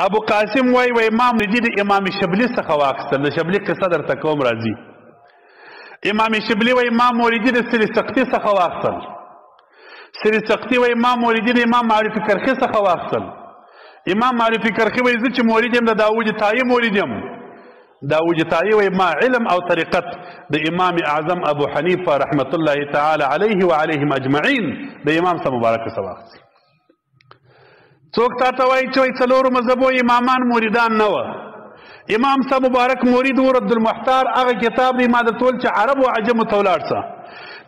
ابو قاسم وای وای امام مریدي د امام شبلی څخه واخیستل. د شبلی قصه درته کوم راځي. امام شبلی وای امام مریدي د سری سقطي څخه واخیستل. سری سقطي وای امام مریدي د امام معرفي کرخي څخه واخیستل. امام معرفي کرخي وای زه چې مرید یم د داوود طائی مرید یم. داوود طائی وای ما علم او طریقت د امام اعظم ابو حنیفه رحمت الله تعالی علیه وعلیهم اجمعین د امام صاحب مبارک څخه واخیست. څوک تا ته وایي چې وایي څلورو مذهبو امامان مریدان نه وه. امام صاحب مبارک مرید و. رد المحتار هغه کتاب دی ما درته ویل چې عرب و عجمو ته ولاړ سه،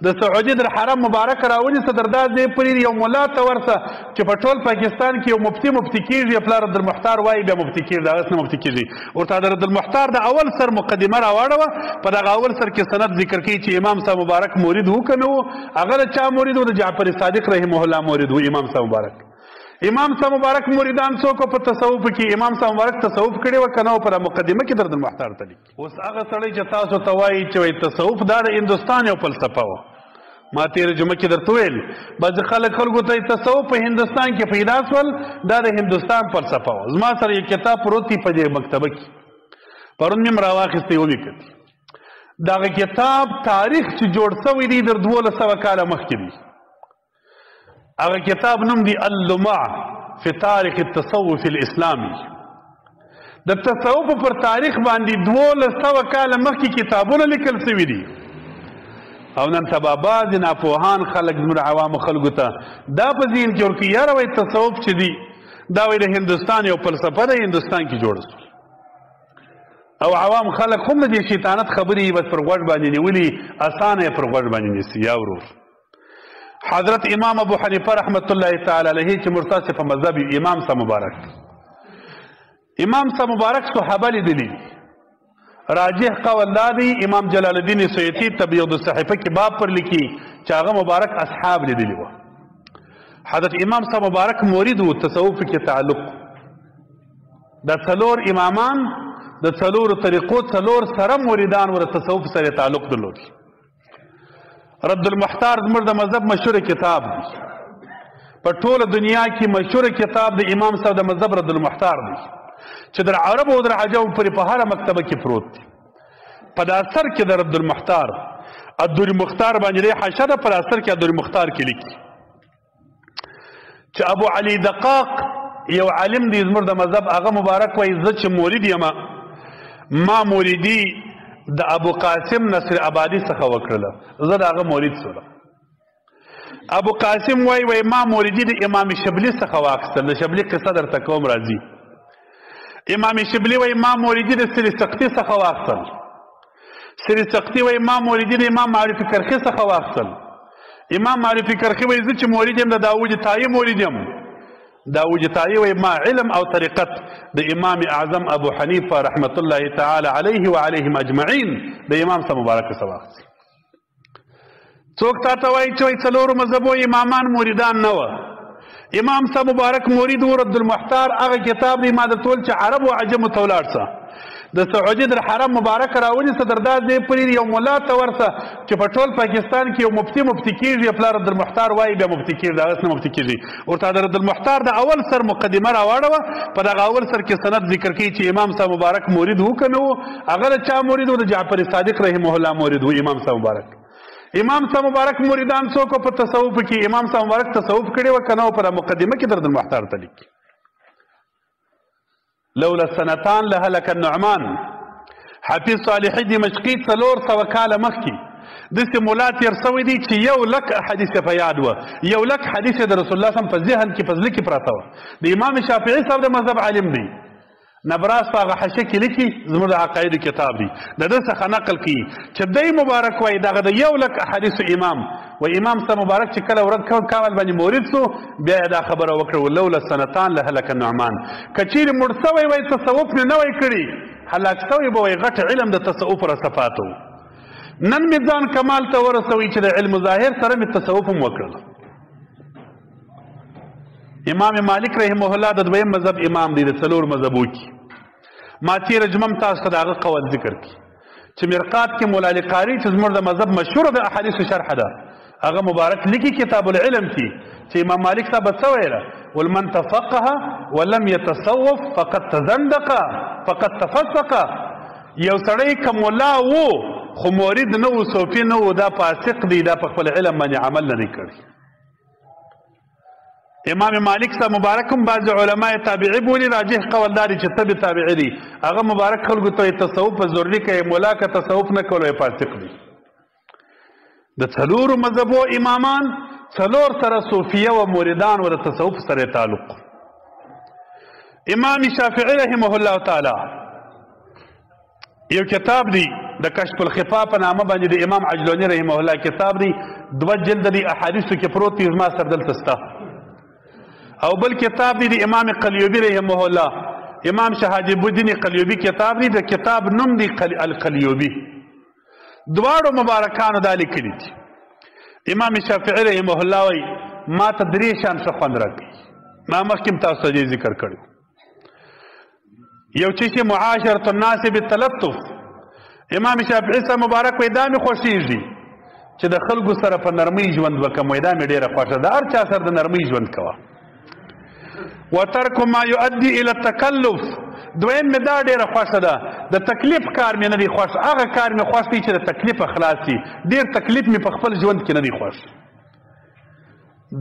د سعودي در حرم مبارک راونیسه، در دا ځای پرې یو ملا ته ورسه چې په ټول پاکستان کې یو مفتي مفتي کېږي، پلار رد المحتار وایي بیا مفتي کېږي، هغه څه مفتي کېږي. ورته د رد المحتار د اول سر مقدمه راواړوه، په دغه اول سر کې سند ذکر کوي چې امام صاحب مبارک مرید و که نه و. هغه د چا مرید و؟ د جعفر صادق رحمه الله مرید و امام صاحب مبارک. امام صاحب مبارک مریدان څوک په تصوف کې؟ امام صاحب مبارک تصوف کړي و کنه؟ په مقدمه کې درد المحتار ته لیکي. اوس هغه سړی چې تاسو ته وایي چې وایي تصوف دا د هندوستان یو فلسفه وه، ما تېره جمعه کې درته ویل بعضې خلک خلکو ته تصوف په هندوستان کې پیدا سول، دا د هندوستان فلسفه وه. زما سره یو کتاب پروت دی په دې مکتبه کې، پرون مې هم راواخیستی ومې کتل. دغه کتاب تاریخ چې جوړ سوی دی در 1200 کاله مخکې دی. هغه کتاب نوم دی اللمع فی تاریخ التصوف الاسلامی. د تصوف پر تاریخ باندې 1200 کاله مخکې کتابونه لیکل سوي دي. او نن سبا بعضې ناپوهان خلک زموږ عوامو خلکو ته دا په ذهن کې ورکوي، یاره وایي تصوف چې دی دا وایي د هندوستان یو فلسفه ده، هندوستان کې جوړ سول. او عوام خلک هم د دې شیطانت خبرې بس پر غوږ باندې نیولي، اسانه یې پر غوږ باندې نیسي. یا ورور حضرت امام ابو حنیفه رحمت الله تعالی علیه چې مرتاس په مذهب امام صاحب مبارک، امام صاحب مبارک صحابه لیدلی. راجح قول دا دی، امام جلال الدین سیوطي تبیض الصحیفه کې باب پر لیکي چې هغه مبارک اصحاب لیدلی و. حضرت امام صاحب مبارک مرید و، تصوف کې تعلق. د څلور امامان د څلور طریقو څلور سره مریدان ور تصوف سره تعلق درلود. رد المحتار زموږ د مذهب مشهور کتاب دی، په ټوله دنیا کې مشهور کتاب د امام صاحب د مذهب رد المحتار دی چې در عرب او در عجم پورې په هره مکتبه کې پروت دی. په دا اثر کې د رد المحتار الدر مختار باندې دی حاشیه ده، پر اثر کې الدر مختار کې لیکي چې ابو علي دقاق یو عالم دی زموږ د مذهب، هغه مبارک وایي زه چې مرید یم ما مریدي د ابو قاسم نصر آبادی څخه وکړله، زه د هغه مرید سولم. ابو قاسم وای وای ما مریدي د امام شبلی څخه واخیستل. د شبلی قصه درته کوم راځي. امام شبلی وای ما مریدي د سری سقطي څخه واخیستل. سری سقطي وای ما مریدي د امام معرفي کرخي څخه واخیستل. امام معرفي کرخي وای زه چې مرید یم د داوود طائی مرید یم. داوود طائی وای ما علم او طریقت د امام اعظم ابو حنیفه رحمت الله تعالی علیه وعلیهم اجمعین د امام صاحب مبارک څخه واخیست. څوک تا ته وایي چې وایي څلورو مذهبو امامان مریدان نه وه. امام صاحب مبارک مرید و. رد المحتار هغه کتاب دی ما درته ویل چې عرب و عجمو ته ولاړ سه، د سعودي در حرم مبارک راونیسه، در دا ځای پرې یو ملا ته ورسه چې په ټول پاکستان کې یو مفتي مفتي کېږي، پلار رد المحتار وایي بیا مفتي کېږي، هغه څه مفتي کېږي. ورته د رد المحتار د اول سر مقدمه راواړوه، په دغه اول سر کې سند ذکر کوي چې امام صاحب مبارک مرید و که نه و. هغه د چا مرید و؟ د جعفر صادق رحمه الله مرید و امام صاحب مبارک. امام صاحب مبارک مریدان څوک په تصوف کې؟ امام صاحب مبارک تصوف کړي و که نه؟ په مقدمه کې درد المحتار ته لیکي لولا السنتان لهلك النعمان. حفیظ صالحي دمشقي 400 کاله مخکې داسې ملا تېر سوی دی چې 1 لک حدیث په یاد وه، 1 لک حدیث د رسول الله صم په ذهن کې په زړه کې پراته وه. د امام شافعي صاحب د مذهب عالم دی. نبراس په هغه حاشیه کې لیکي، زموږ د عقایدو کتاب دی، د ده څخه نقل کوي چې دی مبارک وایي دغه د 1 لک احادیثو امام و امام صاحب مبارک چې کله ورځ کامل باندې مورد سو بیا یې دا خبره وکړه ولولا سنتان لهلک النعمان. که چیرې مړ سوی وای تصوف مې نه وای کړی هلاک سوی به وای، غټ علم د تصوف راسه پاته و. نن مې ځان کمال ته ورسوي چې د علم ظاهر سره مې تصوف هم وکړل. امام مالک رحمه الله د دویم مذهب امام دی، د څلور مذهبو کې. ما تېره جمعه هم تاسو ته د هغه قول ذکر کړي چې مرقات کې مولا علي قاري چې زموږ د مذهب مشهوره د احادیثو شرح ده، هغه مبارک لیکي کتاب العلم کې چې امام مالک صاحب څه ویله؟ ولمن تفقه ولم يتصوف فقد تزندق فقد تفسق. یو سړی که ملا وو خو مرید نه و، صوفي نه و، دا فاسق دی، دا په خپل علم باندې عمل نه دی کړی. امام مالک صاحب مبارک هم بعض علماء تابعي بولي، راجح قول دا دی چې تبع تابعي دي. هغه مبارک خلکو ته تصوف ضروري کوي، ملا که تصوف نه کوي فاسق دی. د څلورو مذهبو امامان څلور سره صوفیه و مریدان و د تصوف سره تعلق. امام شافعي رحمه الله تعالی یو کتاب دی د کشف الخفا په نامه باندې د امام عجلوني رحمه الله کتاب دی، 2 جلد دی، احادیثو کې پروت دی، زما سره دلته سته. او بل کتاب دی د امام قلیوبي رحمه الله، امام شهاب الدین قلیوبي کتاب دی، د کتاب نوم دی القلیوبي. دواړو مبارکانو دا لیکلي دي. امام شافعي رحمه الله وایي ما ته درې شان څه خوند راکوي، ما مخکې هم تاسو ته دې ذکر کړی. یو چې معاشرة الناس بالتلطف. امام شافعي صاحب مبارک وایي دا مې خوښېږي چې د خلکو سره په نرمۍ ژوند وکړم، وایي دا مې ډېره خوښه ده، هر چا سره د نرمۍ ژوند کوه. وترک ما يؤدي الى التکلف. دویم مې دا ډېره خوښه ده، د تکلیف کار مې نه دی خوښ، هغه کار مې خوښ دی چې د تکلیف خلاص شي، ډېر تکلیف مې په خپل ژوند کې نه دی خوښ.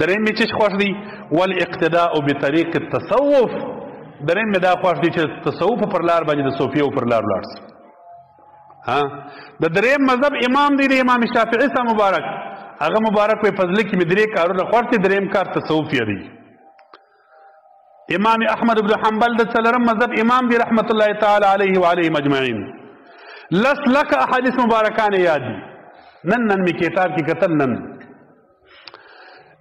دریم مې چې خوښ دی والاقتداء بطریق التصوف. دریم مې دا خوښ دی چې تصوف پر لار باندې د صوفیو پر لار لاړ شم. ها د دریم مذهب امام دی د امام شافعي صاحب مبارک، هغه مبارک په فضل کې مې درې کارونه خوښ دي، دریم کار تصوف یې دی. امام احمد بن حنبل د څلورم مذهب امام دی رحمت الله تعالی علیه و علیهم اجمعین. لس لک احادیث مبارکان یاد دي. نن نن می کتاب کې کتل، نن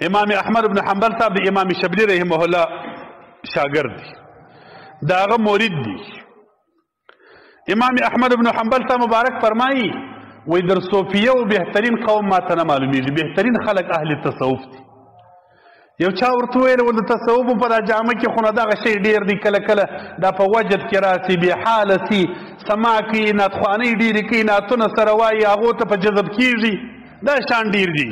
امام احمد بن حنبل صاحب د امام شبلی رحمه الله شاګرد دی، دا هغه مرید دی. امام احمد بن حنبل صاحب مبارک فرمایي وای در صوفیه او بهترین قوم ما ته نه معلومیږي، بهترین خلک اهل تصوف دي. یو چا ورته وویل ول د تصوف په دا جامه کې خو نه دغه شی ډېر دی، کله کله دا په وجد کې راسي، بې حاله سي، سما کوي، نعتخوانۍ ډېرې کوي، نعتونه سره وایي، هغو ته په جذب کېږي، دا شان ډېر دي.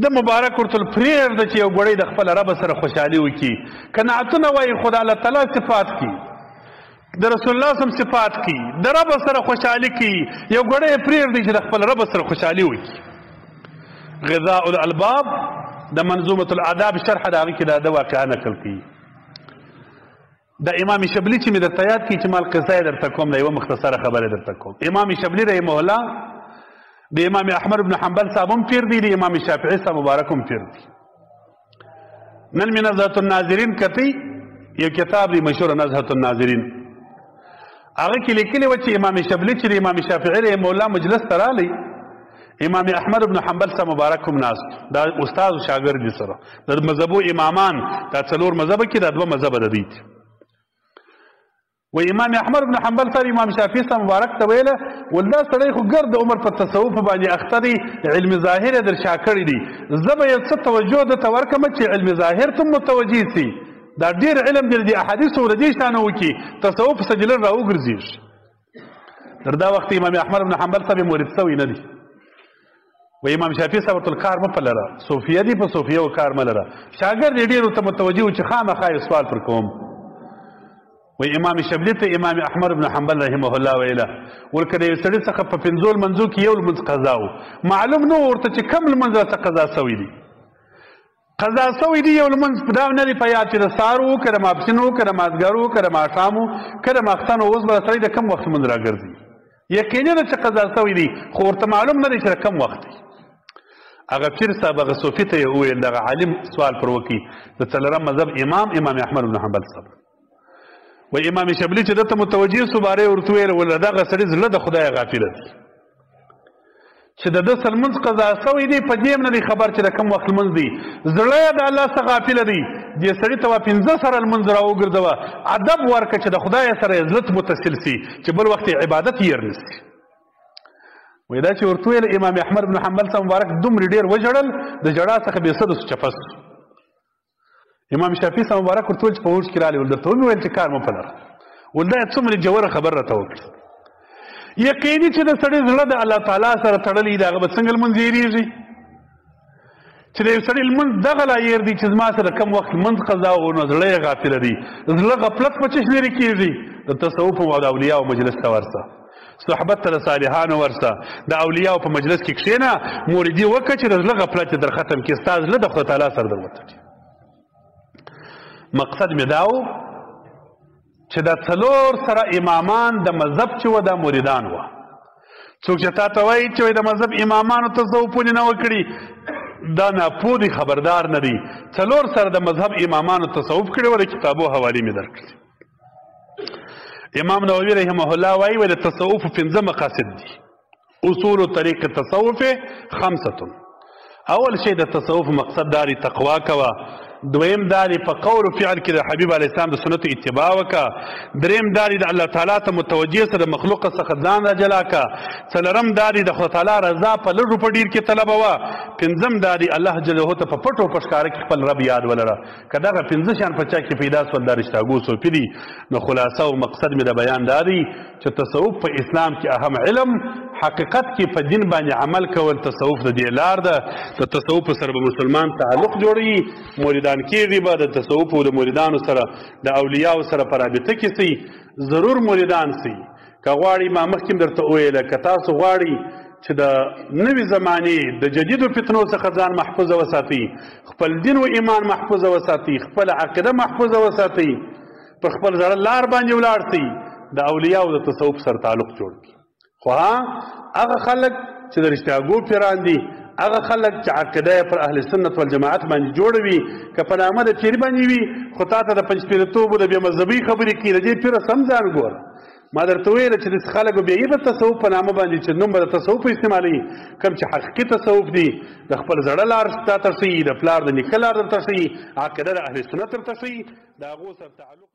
د مبارک ورته پرېږده چې یو ګړی د خپل رب سره خوشحالي وکړي. که نعتونه وایي خو د الله تعالی صفات کوي، د رسول الله سم صفات کوي، د رب سره خوشحالي کوي، یو ګړی پرېږدي چې د خپل رب سره خوشحالي وکړي. غذاء الالباب د منظومة الآداب شرح د هغې کې دا د واقعه نقل کوي. د امام شبلي چې مې درته یاد کړي چې مال قصه یې درته کوم، دا یوه مختصره خبره درته کوم. امام شبلي رحمه الله د امام احمد بن حنبل صاحب هم پیر دی، د امام شافعي صاحب مبارک هم پیر دی. نن مې نزهة الناظرین کتی، یو کتاب دی مشهور نزهة الناظرین، هغه کې لیکلي وه چې امام شبلي چې د امام شافعي رحمه الله مجلس ته راغلی، امام احمد بن حنبل صاحب مبارک هم ناست، دا استاد او شاګرد دي سره، د مذهبو امامان دا څلور مذهبه کې دا دوه مذهبه د دوی دي. و امام احمد بن حنبل صاحب امام شافعي صاحب مبارک ته ویله ول دا سړی خو ګرد عمر په تصوف باندې اخته دی، علم ظاهر یې در شا کړی دی، زه به یو څه توجه ده ته ورکړم چې علم ظاهر ته متوجه سي، دا ډېر علم دی د احادیثو د دې شانه وکړي، تصوف سجله راوګرځېږي. تر دا وخت امام احمد بن حنبل صاحب مرید سوی نه دی. و امام شافعي صاحب ورته کار مه په لره، صوفیه دی په صوفیه و کار مه لره. شاګرد یې ډېر ورته متوجه و چې خامخا یې سوال پر کوم. و امام شبلي ته امام احمد بن حنبل رحمه الله ویله ورکه د یو سړي څخه په پنځو لمونځو کې یو لمونځ قضا و، معلوم نه و ورته چې کوم لمونځ راته قضا سوی دی، قضا سوی دی یو لمونځ دا نه دی په یاد چې د سهار و که د ماپښین و که د مازدیګر و که د ماښام و که د ماخستن و، اوس به سړی د کوم وخت لمونځ راګرځي، یقیني ده چې قضا سوی دی خو ورته معلوم نه دی چې د کوم وخت دی. هغه پیر صاحب هغه صوفي ته یې وویل، دغه عالم سوال پر وکړي د څلورم مذهب امام امام احمد بن حنبل صاحب. و امام شبلي چې ده ته متوجه سو باره یې ورته وویل وله دغه سړي زړه د خدای غافله دی چې د ده لمونځ قضا سوی دی، په دې هم نه دی خبر چې د کوم وخت لمونځ دی، زړه یې د الله څخه غافله دی. دې سړي ته پنځه سره لمونځ راوګرځوه، ادب ورکړه چې د خدای سره یې زړه متصل سي چې بل وخت یې عبادت یې نسي. وایي دا چې ورته وویل امام احمد بن حنبل صاحب مبارک دومره ډېر وژړل، د ژړا څخه بې سده سو چپس. امام شافعي صاحب مبارک ورته وویل چې په هوښ کې راغلی، ول درته ومې ویل چې کار مه په لره، ول دا یې څومره ژوره خبره راته وکړه. یقیني چې د سړي زړه د الله تعالی سره تړلی دی، هغه به څنګه لمونځ هېرېږي؟ چې د یو سړي لمونځ دغه لا هېر دی چې زما سره کم وخت لمونځ قضا و، نو زړه یې غافله دی. زړه غفلت په څه لرې کېږي؟ د تصوف او د اولیاو مجلس ته ورسه، صحبت ته د صالحانو ورسه، د اولیاو په مجلس کې کښېنه، موریدي وکړه چې د زړه غفلت یې در ختم کړي، ستا زړه د خدای تعالی سره در وتړي. مقصد مې دا و چې دا څلور سره امامان د مذهب چې وه دا مریدان وه. څوک چې تا ته وایي چې د مذهب امامانو تصوفونه نه وکړي، دا ناپوه دی، خبردار نه دی. څلور سره د مذهب امامانو تصوف کړي وه، د کتابو حوالې مې درکړې. امام نووي رحمه الله وایي د تصوف پنځه مقاصد دي. اصول طریق التصوف خمسة. اول شی د تصوف مقصد داری تقوا کوه، دویم داری په قول او فعل کې د حبیب علیه السلام د سنت اتباع وکړه، دریم داری د الله تعالی ته متوجه سره د مخلوق څخه ځان را جلا کا، څلورم داری د خدای تعالی رضا په لږو په ډیر کې طلبوه، پنځم داری الله جل ته په پټو په ښکاره کې خپل رب یاد ولره. که دغه پنځه شیان په چا کې پیدا سول دا رښتیاګو صوفي دي. نو خلاصه او مقصد مې د بیان دا دی چې تصوف په اسلام کې اهم علم، حقیقت کې په دین باندې عمل کول تصوف د دې لار ده. د تصوف سره به مسلمان تعلق جوړوي، مریدان کېږي به، د تصوف او د مریدانو سره د اولیاو سره په رابطه کې سي، ضرور مریدان سي. که غواړي، ما مخکې هم درته وویله، که تاسو غواړئ چې د نوې زمانې د جدیدو فتنو څخه ځان محفوظ وساتئ، خپل دین و ایمان محفوظ وساتئ، خپل عقیده محفوظ وساتئ، پر خپل زړه لار باندې ولاړ سئ، د اولیاو د تصوف سره تعلق جوړ کړي. خو ها هغه خلک چې د رښتیاګو پیران دي، هغه خلک چې عقیده یې پر اهل سنت والجماعت باندې جوړوي، که په نامه د پیر باندې وي، خو تا ته د پنځپیرتوب د بې مذهبۍ خبرې کوي، د دې پیره سم ځان ګوره. ما درته ویل چې داسې خلک بیا یې د تصوف په نامه باندې چې نوم به د تصوف استعمالوي، کوم چې حقیقي تصوف دی، د خپل زړه لار تا ته ښیي، د پلار د نیکه لار درته ښیي، عقیده د اهل سنت درته ښیي، د هغو سره تعلق